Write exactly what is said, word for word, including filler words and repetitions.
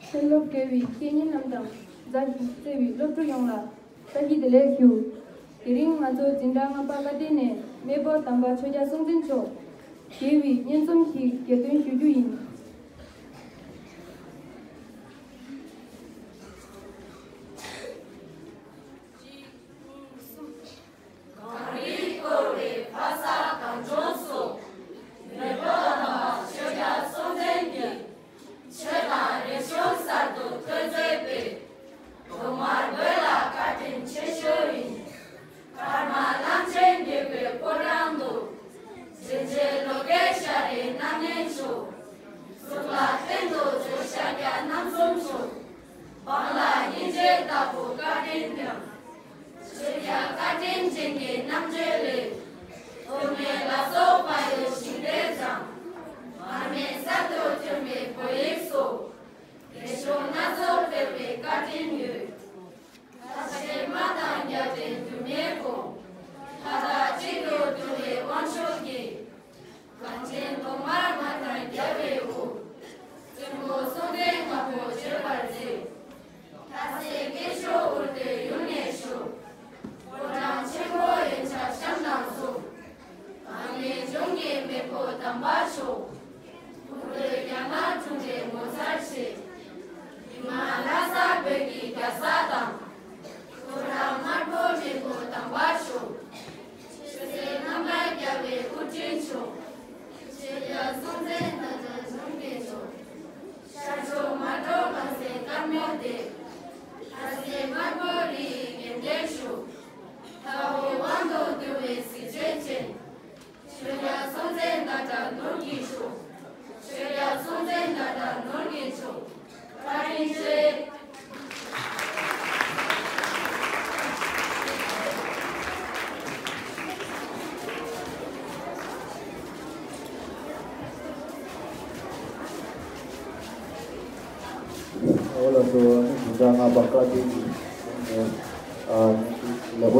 མཆན་སློབ་དགེ་བའི་བཤེས་གཉེན་རྣམས་དང་། མཛའ་བརྩེ་བའི་སློབ་ཕྲུག་ཡོངས་ལ་བཀྲ་ཤིས་བདེ་ལེགས་ཞུ། དེ་རིང་ང་ཚོ་འཛིན་གྲྭ་ལྔ་པ་བཀའ་དྲིན་ནས་མེས་པོ་དམ་པ་ཆོས་རྒྱལ་སྲོང་བཙན་མཆོག་དགེ་བའི་སྙན་རྩོམ་ཞིག་གྱེར་འདོན་ཞུ་རྒྱུ་ཡིན། གངས་རིས་བསྐོར་བའི་ཕ་ས་གངས་ལྗོངས་སུ། མེས་པོ་དམ་པ་ཆོས་རྒྱལ་སྲོང་བཙན་གྱིས། ཆོས་དང་རིག་གཞུང་གསར་དུ་ཐོན་མཛད་པའི། ཐོག་མར་བོད་ལ་བཀའ་དྲིན་ཆེ་ཞུ་ཡིན། ཀརྨ་གླང་ཆེན་རྒྱལ་པོའི་དབུ་འཕང་དུ། རྗེ་བཙུན་བློ་དགའ་ཤར་རིའི་རྣམ་སྨིན་ཚོགས། གཙུག་ལག་སྟེང་དུ་རྗེ་ཤཱཀྱ་རྣམ་གསུམ་ཚོགས། འབངས་ལ་སྙིང་རྗེ་ལྟ་བུ་བཀའ་དྲིན་སྙིང་། ཆོས་རྒྱལ་བཀའ་དྲིན་ཅན་གྱི་རྣམ་དཔྱོད་ལས། ཐོགས་མེད་ལ་སོགས་བལ་ཡུལ་ཞིང་རལ་ཙམ། མར་མེ་མཚར་དུ་ཐོན་པའི་བོད་ཡིག་སོགས། རིག་གཞུང་སྣ་ཚོགས་སྤེལ་བའི་བཀའ་དྲིན་ཡོད། ལྷ་ཆེན་དམག་དང་རྒྱལ་ཕྲན་དུ་མའི་དགོངས། ལྷ་དང་གཅིག་ཏུ་བསྡུ་བའི་དབང་ཕྱུག་གིས། གངས་ཅན་ཐོག་མར་མ་དང་རྒྱལ་བའི་དབུ། བཙུན་མོ་སྲོང་བཙན་སྔ་མོ་བརྗོད་པར་མཛད། ལྷ་སྲས་སྐྱེས་མཆོག་འུར་རྡོའི་ཡུལ་ནས་ཞུགས། ཕོ་བྲང་ཆེན་པོ་ཡོན་ཆབ་བཤམས་དང་གསུམ། གངས་ལྗོངས་ཀྱི་མེས་པོ་དམ་པ་མཆོག་འུར་རྡོའི་རྒྱ་མ་དྲུང་རེ་ངོ་མཚར་ཆེ། ཉི་མ་ལྷ་ས་བོད་ཀྱི་རྒྱལ་ས་དང་། ཕོ་བྲང་དམར་པོ་མེས་པོ་དམ་པ་མཆོག་ཆོས་སྲིད་རྣམ་པར་རྒྱལ་བའི་སྐུ་དྲིན་མཆོག་ཆོས་རྒྱལ་སྲོང་བཙན་སྒྲ་དང་ནོར་གྱི་མཆོག་ཤར་ཕྱོགས་མ་འགྲོ་གངས་སེང་དཀར་མོ་སྡེ། ལྷ་སྲས་དམར་པོ་རི་ཡི་རྒྱལ་མཚན་མཆོག་ལྷ་བོའི་དབང་དུ་བསྡུ་བའི་གཟི་བརྗིད་ཅན། ཆོས་རྒྱལ་སྲོང་བཙན་སྒྲ་དང་ནོར་གྱི་མཆོག་ཆོས་རྒྱལ་སྲོང་བཙན་སྒྲ་དང་ནོར་གྱི་མཆོག་བཀའ་དྲིན་ཆེ། འོ་ལགས་སོ། ཨ་ནི་འཛིན་གྲྭ་ལྔ་པ་བཀའ་དྲིན་གྱི་ཨ་ནི་ལེགས་པོ།